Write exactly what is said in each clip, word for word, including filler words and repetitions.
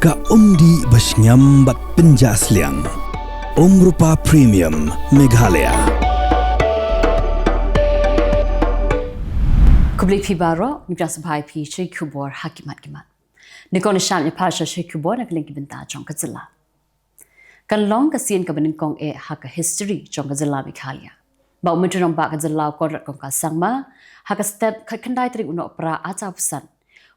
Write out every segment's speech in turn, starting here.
Ka umdih ba shngiam bad pynjah sliang. Umrupa Premium Meghalaya. Khublei phi baroh, ngi pdiang sngewbha ïa phi sha ki khubor ha ki mat ki mat. Nyngkong ngi shim ïa phi sha ki khubor na ka liang ki bynta jong ka jylla. Kan long ka sien kaba nyngkong eh ha ka history jong ka jylla Meghalaya, ba u Myntri Rangbah ka jylla u Conrad Kongkal Sangma, ha ka step khatkhyndai tarik u Nohprah arhajar arphew san,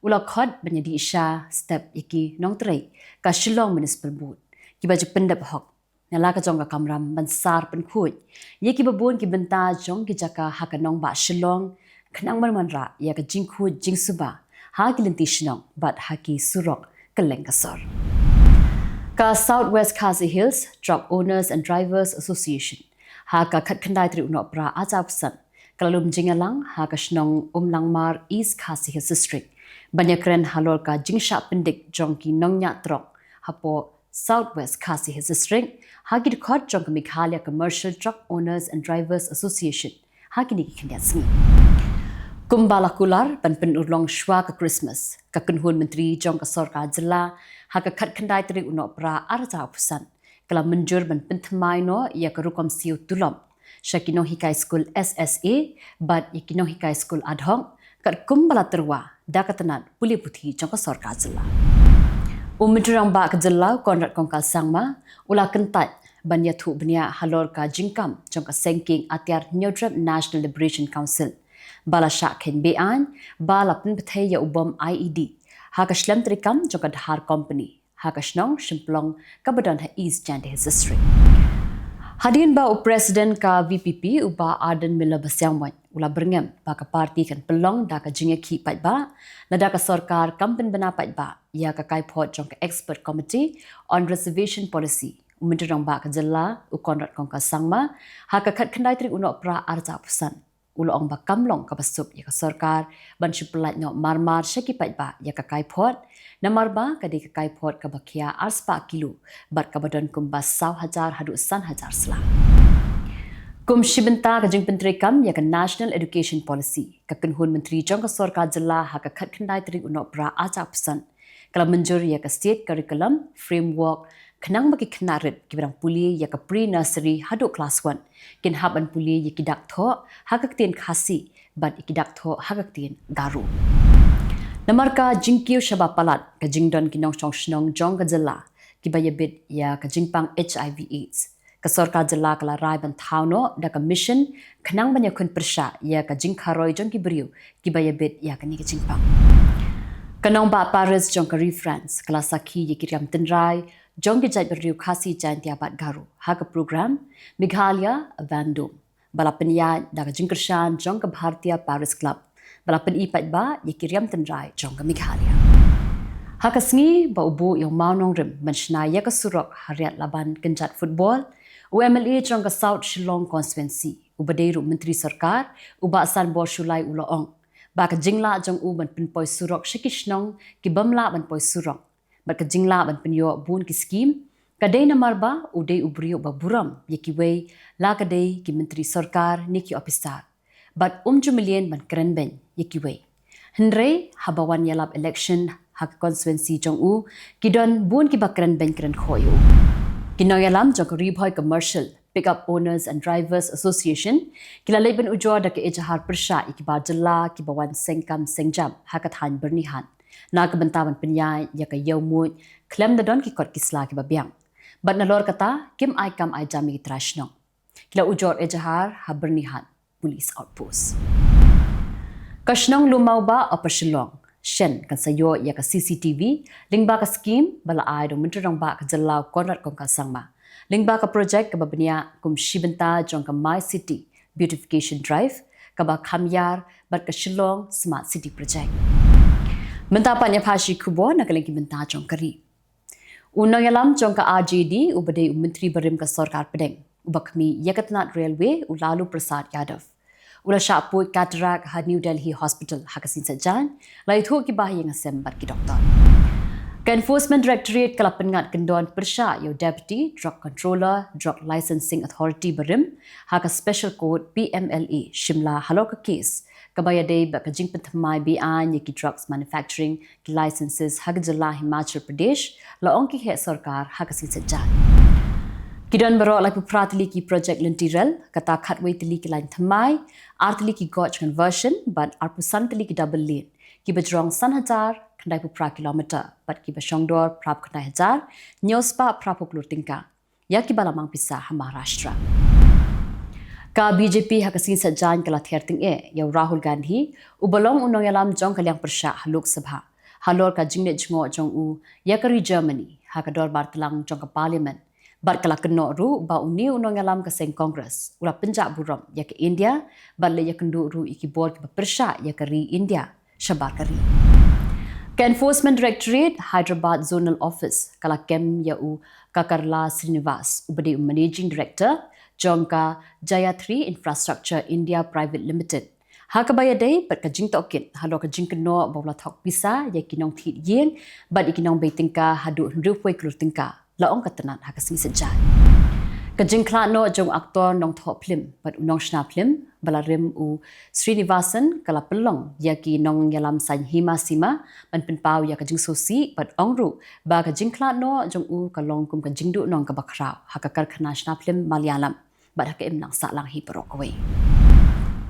u la khot ban ïadih sha step ïa ki nongtrei ka Shillong Municipal Board, kiba ju pyndep hok na la ka jong ka kamram ban sar pynkhuid ïa kiba bun ki bynta jong ki jaka ha ka nongbah Shillong, khnang ban wanrah ïa ka jingkhuid jingsuba ha ki lynti shnong bad ha ki surok kylleng ka sor. Ka South West Khasi Hills Truck Owners and Drivers Association, ha ka khatkhyndai tarik u Nohprah arhajar arphew san, ka la lum jingïalang ha ka shnong Umlangmar, East Khasi Hills District, ban ïakren halor ka jingshah pyndik jong ki nongñiah trok hapoh South West Khasi Hills District ha ki dkhot jong ka Meghalaya Commercial Truck Owners and Drivers Association ha kine ki khyndiat sngi. Kumba la kular ban pynurlong shuwa ka Christmas, ka kynhun myntri jong ka sorkar jylla, ha ka khatkhyndai tarik u Nohprah arhajar arphew san, ka la mynjur ban pynthymmai noh ïa ka rukom siew tulop sha ki nonghikai skul S S A bad ïa ki nonghikai skul ad hoc, katkum ba la tyrwa da ka tnat pule puthi jong ka sorkar jylla. U Myntri Rangbah ka jylla u Conrad Kongkal Sangma u la kyntait ban ïathuh bniah halor ka jingkam jong ka seng kieng atiar Hynñiewtrep National Liberation Council, ba la shah kheiñ be-aiñ, ba la pynbthei ïa u bom I E D ha ka shlem treikam jong ka Dhar Company ha ka shnong Shymplong kaba don ha East Jaintia Hills District. Hadien ba u President ka V P P u Bah Ardent Miller Basaiawmoit u la byrngem ba ka party kan pynlong da ka jingïakhih paidbah, lada ka sorkar kam pynbna paidbah ïa ka kaiphod jong ka Expert Committee on Reservation Policy, u Myntri Rangbah ka jylla u Conrad Kongkal Sangma, ha ka khatkhyndai tarik u Nohprah arhajar arphew san, u la ong ba kam long kaba suk ïa ka sorkar ban shu pyllait noh marmar sha ki paidbah ïa ka kaiphod, namar ba ka dei ka kaiphod kaba khia arspah kilo bad kaba don kumba saw hajar haduh san hajar sla. Kum shi bynta ka jingpyntreikam ïa ka National Education Policy, ka kynhun myntri jong ka sorkar jylla ha ka khatkhyndai tarik u Nohprah arhajar arphew san, ka la mynjur ïa ka State Curriculum Framework, khnang ba ki khynnah rit kiba dang pule ïa ka pre-nursery haduh class one kin hap ban pule ïa ki dak thoh ha ka ktien Khasi bad ïa ki dak thoh ha ka ktien Garo. Namar ka jingkiew shaba palat ka jingdon ki nongshong shnong jong ka jylla kiba ïabit ïa ka jingpang H I V AIDS, ka sorkar jylla ka la rai ban thaw noh da ka mission khnang ban ïakhun pyrshah ïa ka jingkharoi jong ki briew kiba ïabit ïa kane ka jingpang. Ka nongbah Paris jong ka ri France ka la sakhi ïa ki riam tynrai jong ki jaitbynriew Khasi, Jaintia bad Garo ha ka program Meghalaya Vendome, ba la pynïaid da ka jingkyrshan jong ka Bharatiya Paris Club, ba la pyni paidbah ïa ki riam tynrai jong ka Meghalaya. Ha ka sngi ba u buh ïa u mawnongrim ban shna ïa ka surok ha Riat Laban kynjat football, u M L A jong ka South Shillong Constituency, uba dei ruh myntri sorkar, u Bah Sanbor Shullai u la ong ba ka jinglah jong u ban pynpoi surok sha ki shnong ki bym lah ban poi surok bad ka jinglah ban pynïoh bun ki skim, ka dei namar ba u dei u briew ba burom ïa kiwei, la ka dei ki myntri sorkar ne ki ophisar, bad um ju mlien ban kren beiñ ïa kiwei. Hynrei haba wan ïalap election ha ka constituency jong u, ki don bun kiba kren beiñ kren khoh ïa u. Ki nongïalam jong ka Ri Bhoi Commercial Pick Up Owners and Drivers Association ki la leit ban ujor da ka ejahar pyrshah ïa ki bar jylla kiba wan seng kam seng jam ha ka thaiñ Byrnihat na ka bynta ban pynïaid ïa ka ïewmuid khlem da don ki kot ki sla kiba biang. Bad nalor kata, kim ai kam ai jam ïa ki trai shnong. Ki la ujor ejahar ha Byrnihat Police Outpost. Ka shnong Lumawbah Upper Shillong shen kan sa ïoh ïa ka C C T V lyngba ka skim ba la ai da u Myntri Rangbah ka jylla u Conrad Kongkal Sangma, lyngba ka projek kaba bniah kum shi bynta jong ka My City Beautification Drive, kaba kham ïar bad ka Shillong Smart City Project. Mynta pat ïa pha shi khubor na ka liang ki bynta jong ka ri. U nongïalam jong ka R J D, uba dei u Myntri barim ka Sorkar Pdeng uba khmih ïa ka tnat railway, u Lalu Prasad Yadav, u la shah pud cataract ha New Delhi Hospital ha ka sngi Saitjaiñ, la ïathuh ki bahaïing hasem bad ki doktor. Ka Enforcement Directorate ka la pynngat kyndon pyrshah ïa u Deputy Drug Controller, Drug Licensing Authority barim ha ka Special Court P M L A Shimla halor ka kes kaba ïadei bad ka jingpynthymmai beaiñ ïa ki drugs manufacturing, ki licenses ha ka jylla Himachal Pradesh, la ong ki heh sorkar ha ka sngi Saitjaiñ. Ki don baroh laiphew phra tylli ki project lynti rel, kata khatwei tylli ki lain thymmai, ar tylli ki gauge conversion, bad arphew san tylli ki double lane, kiba jrong san hajar khyndai phew phra kilometer, bad kiba shongdor phra phew khyndai hajar hynñiew spah phra phew klur tyngka, ïa kiba la mang pisa ha Maharashtra. Ka B J P ha ka sngi Saitjaiñ ka la ther tyngeh ïa u Rahul Gandhi, uba long u nongïalam jong ka liang pyrshah ha Lok Sabha, halor ka jingleit jngoh jong u ïa ka ri Germany ha ka dorbar tlang jong ka Parliament, bad ka la kynnoh ruh ba une u nongïalam ka seng Congress u la pynjah burom ïa ka India, bad leit ïakynduh ruh ïa ki bor kiba pyrshah ïa ka ri India shabar ka ri. Ka Enforcement Directorate Hyderabad Zonal Office ka la kem ïa u Kakarla Srinivas, uba dei u Managing Director jong ka Jayatri Infrastructure India Private Limited, ha kaba ïadei bad ka jingtohkit halor ka jingkynnoh ba u la thok pisa ïa ki nongthied ïing bad ïa ki nongbei tyngka haduh hynriew phew klur tyngka, la ong ka tnat ha ka sngi Saitjaiñ. Ka jingkhlad noh jong u aktor nongthoh phlim bad u nongshna phlim ba la rim u Srinivasan ka la pynlong ïa ki nongïalam saiñ hima sima ban pynpaw ïa ka jingsngewsih, bad ong ruh ba ka jingkhlad noh jong u ka long kum ka jingduh nong kaba khraw ha ka karkhana shna phlim Malayalam bad ha ka imlang sahlang hi baroh kawei.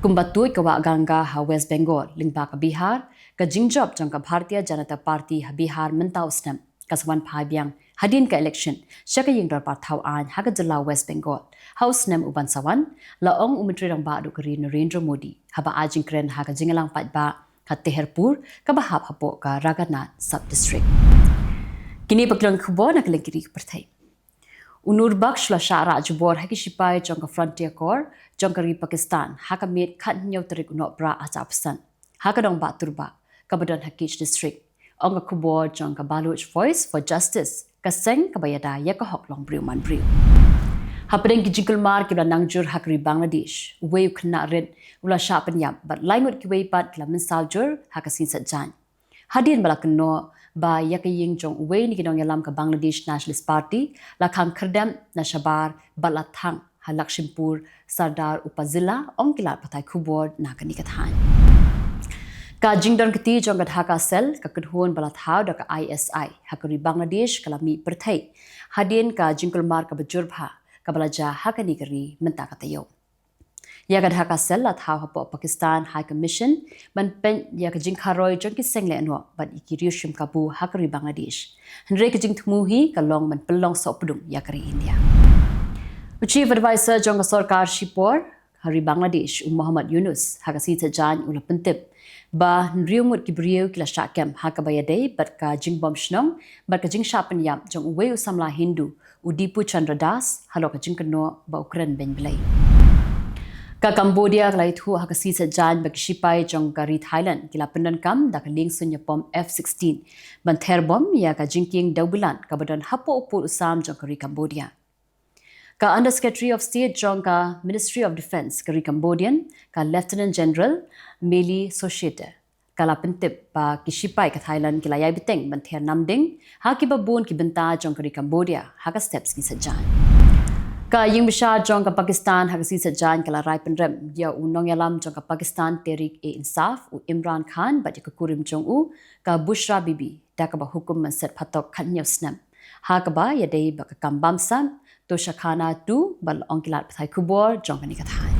Kumba tuid ka wah Ganga ha West Bengal lyngba ka Bihar, ka jingjop jong ka Bharatiya Janata Party ha Bihar mynta u snem ka sa wan phai biang hadien ka election sha ka ïing dorbar thaw aiñ ha ka jylla West Bengal ha u snem u ban sa wan, la ong u Myntri Rangbah duh ka ri Narendra Modi, haba ai jingkren ha ka jingïalang paidbah ha Teherpur, kaba hap hapoh ka Raghunath Sub District. Kine pat ki long ki khubor na ka lyngkhuh ka pyrthei. U Nur Bakhsh u la shah rah jubor ha ki shipai jong ka Frontier Corps jong ka ri Pakistan ha ka miet khathynñiew tarik u Nohprah arhajar arphew san ha ka dongbah Turbah kaba don ha Keech District, ong ka khubor jong ka Baloch Voice for Justice, ka seng kaba ïada ïa ka hok long briew man briew. Hapdeng ki jingkulmar kiba la nang jur ha ka ri Bangladesh, uwei u khynnah rit u la shah pynïap bad lai ngut kiwei pat ki la mynsaw jur ha ka sngi Saitjaiñ, hadien ba la kynnoh ba ïa ka ïing jong uwei na ki nongïalam ka Bangladesh Nationalist Party la khang khyrdep na shabar bad la thang ha Lakshimpur Sadar Upazila, ong ki lad pathai khubor na kane ka thaiñ. Ka jingdon kti jong ka Dhaka Cell, ka kynhun ba la thaw da ka I S I ha ka ri Bangladesh, ka la mih pyrthei hadien ka jingkulmar kaba jur bha kaba la jia ha kane ka ri mynta ka taïew. Ïa ka Dhaka Cell la thaw hapoh Pakistan High Commission ban peit ïa ka jingkharoi jong ki seng lehnoh bad ïa ki riewshim kabu ha ka ri Bangladesh, hynrei ka jingthmu hi ka long ban pynlong sohpdung ïa ka ri India. U Chief Advisor jong ka sorkar shipor ha ri Bangladesh, u Muhammad Yunus, ha ka sngi Saitjaiñ u la pyntip ba hynriew ngut ki briew ki la shah kem ha kaba ïadei bad ka jingbom shnong bad ka jingshah pynïap jong uwei u samla Hindu, u Dipu Chandra Das, halor ka jingkynnoh ba u kren beiñ Blei. Ka Cambodia ka la ïathuh ha ka sngi Saitjaiñ ba ki shipai jong ka ri Thailand ki la pyndonkam da ka liengsuiñ ïapom F sixteen ban ther bom ïa ka jingkieng dewbilat kaba don hapoh u pud u sam jong ka ri Cambodia. Ka Under Secretary of State jong ka Ministry of Defence ka ri Cambodian, ka Lieutenant General Meli Soshete, ka la pyntip ba ki shipai ka Thailand ki la ïai bteng ban ther namding ha kiba bun ki bynta jong ka ri Cambodia ha ka step sngi Saitjaiñ. Ka ïing bishar jong ka Pakistan ha ka sngi Saitjaiñ ka la rai pynrem ïa u nongïalam jong ka Pakistan Tehreek-e-Insaf, u Imran Khan, bad ïa ka kurim jong u, ka Bushra Bibi, da kaba hukum ban set phatok khathynñiew snem ha kaba ïadei bad ka kam bamsap Toshakhana two, ba la ong ki lad pathai khubor jong kane ka thaiñ.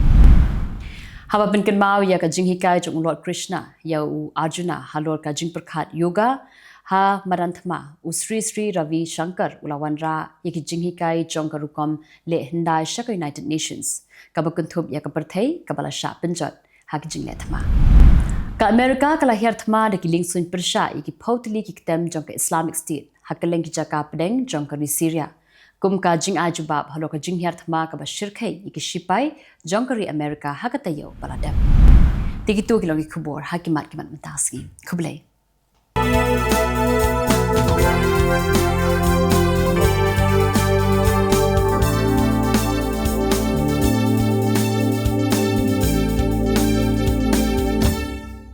Haba pynkynmaw ïa ka jinghikai jong u Lord Krishna ïa u Arjuna halor ka jingpyrkhat yoga ha madan thma, u Sri Sri Ravi Shankar u la wanrah ïa ki jinghikai jong ka rukom leh hyndai sha ka United Nations, kaba kynthup ïa ka pyrthei kaba la shah pynjot ha ki jingleh thma. Ka Amerika ka la hiar thma da ki liengsuiñ pyrshah ïa ki phew tylli ki ktem jong ka Islamic State ha kylleng ki jaka pdeng jong ka ri Syria, kum ka jingai jubab halor ka jinghiar thma kaba shyrkhei ïa ki shipai jong ka ri Amerika ha ka taïew ba la dep. Te kito ki long ki khubor ha ki mat ki mat mynta ka sngi. Khublei.